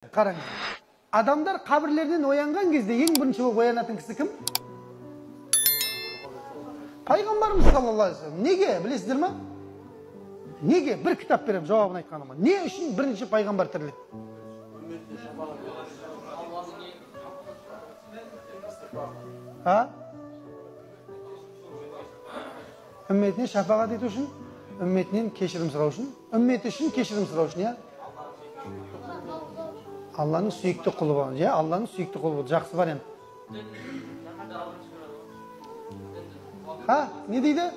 Қараңыз, адамдар қабірлерінен оянған кезде ең бірінші болып оянатын кісі кім? Пайғамбарымыз саллаллаху алейхи вассалам. Неге білесіздер ма? Неге? Бір кітап беремін жауабын айтқаныма. Не үшін бірінші пайғамбар тіріледі? А? Үмметіне шапағат ету үшін, үмметінен кешірім сұрау үшін, үмметі үшін кешірім сұрау үшін, иә? Алланың сүйікті құлы болған, иә, Алланың сүйікті құлы болды. Жақсы вариант. Ха, не дейді?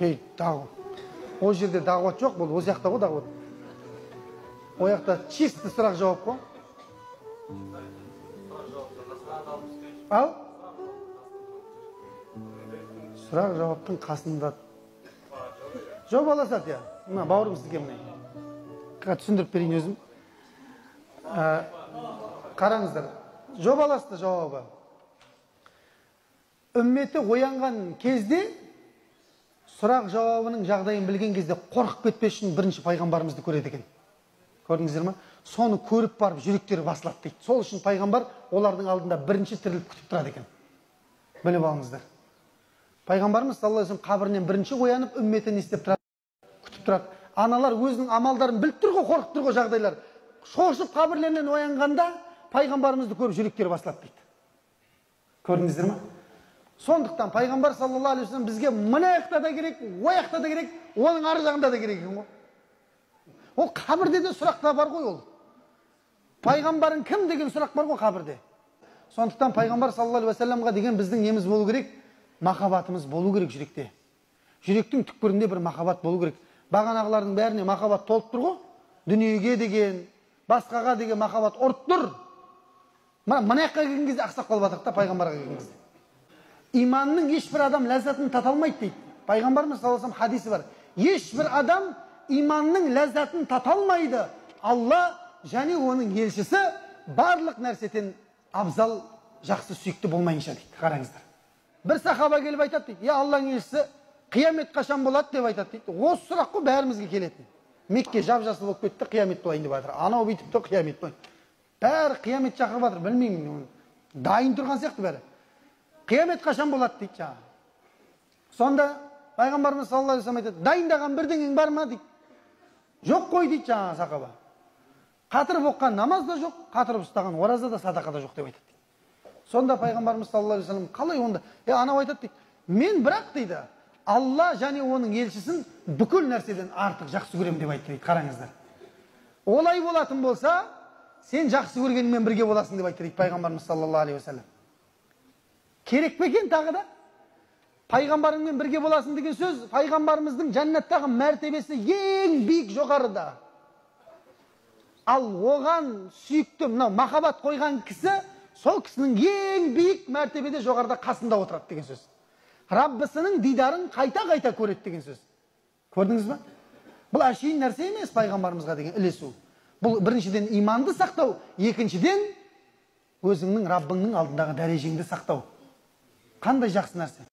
Ей, дағуат. Ол жерде дағуат жоқ болды, ол жақта ғой дағуат. Ол жақта чисто сұрақ жауап қой. Ал? Сұрақ жауаптың қасында жобаласақ, иә. Мына бауырым сізге міне. Түсіндіріп берейін өзім. Қараңыздар, жобаласты жауабы. Үмметі оянған кезде сұрақ жауабының жағдайын білген кезде қорқып кетпес үшін бірінші пайғамбарымызды көреді екен. Көрдіңіздер ма? Соны көріп барып жүректері басылады дейді. Сол үшін пайғамбар олардың алдында бірінші тіріліп күтіп тұрады екен. Біліп алыңыздар. Пайғамбарымыз саллаллаху алейхи вассалам қабірінен бірінші оянып үмметі не істеп тұрады? Күтіп тұрады. Аналар өзінің амалдарын біліп тұр ғой, қорқып тұр ғой жағдайлар. Шошып қабірлерінен оянғанда пайғамбарымызды көріп жүректері басылады дейді. Көрдіңіздер ма? Сондықтан пайғамбар саллаллаху алейхи вассалам бізге мына жақта да керек, о жақта да керек, оның ар жағында да керек екен ғой. Ол қабірде де сұрақ та бар ғой ол. Пайғамбарың кім деген сұрақ бар ғой қабірде. Сондықтан пайғамбар саллаллаху алейхи вассаламға деген біздің неміз болу керек, махаббатымыз болу керек жүректе. Жүректің түкпірінде бір махаббат болу керек. Бағанағылардың бәріне махаббат толып тұр ғой. Дүниеге деген, басқаға деген махаббат ұрып тұр. Мына жаққа келген кезде ақсақ қалып жатырық та пайғамбарға келген кезде. Иманның ешбір адам ләззатын тата алмайды дейді. Пайғамбарымыз саллаллаху алейхи вассалам хадисі бар. Ешбір адам иманның ләззатын тата алмайды. Алла және оның елшісі барлық нәрседен абзал, жақсы, сүйікті болмайынша дейді. Қараңыздар. Бір сахаба келіп айтады дейді. Я Алланың елшісі, қиямет қашан болады деп айтады дейді. Осы сұрақ қой бәрімізге келетін. Мекке жап-жасыл болып кетті, қиямет болайын деп жатыр. Анау бүйтіпті, қиямет болайын. Бәрі қиямет шақырып жатыр, білмеймін. Дайын тұрған сияқты бәрі. Қиямет қашан болады дейді жаңағы. Сонда пайғамбарымыз саллаллаху алейхи вассалам айтады, дайындаған бірдеңең бар ма дейді. Жоқ қой дейді жаңағы сахаба. Қатырып оқыған намаз да жоқ, қатырып ұстаған ораза да, садақа да жоқ деп айтады. Сонда пайғамбарымыз саллаллаху алейхи вассалам қалай онда? Анау айтады дейді, мен бірақ дейді, Алла және оның елшісін бүкіл нәрседен артық жақсы көремін деп айтты дейді. Қараңыздар. Олай болатын болса, сен жақсы көргеніңмен бірге боласың деп айтты дейді пайғамбарымыз саллаллаху алейхи вассалам. Керек пе екен тағы да? Пайғамбарыңмен бірге боласың деген сөз, пайғамбарымыздың жәннаттағы мәртебесі ең биік жоғарыда. Ал оған сүйікті, мынау махаббат қойған кісі, сол кісінің ең биік мәртебеде жоғарыда қасында отырады деген сөз. Раббысының дидарын қайта-қайта көреді деген сөз. Көрдіңіз ба? Бұл әшейін нәрсе емес пайғамбарымызға деген ілесу. Бұл біріншіден иманды сақтау, екіншіден өзіңнің Раббыңның алдындағы дәрежеңді сақтау. Қандай жақсы нәрсе.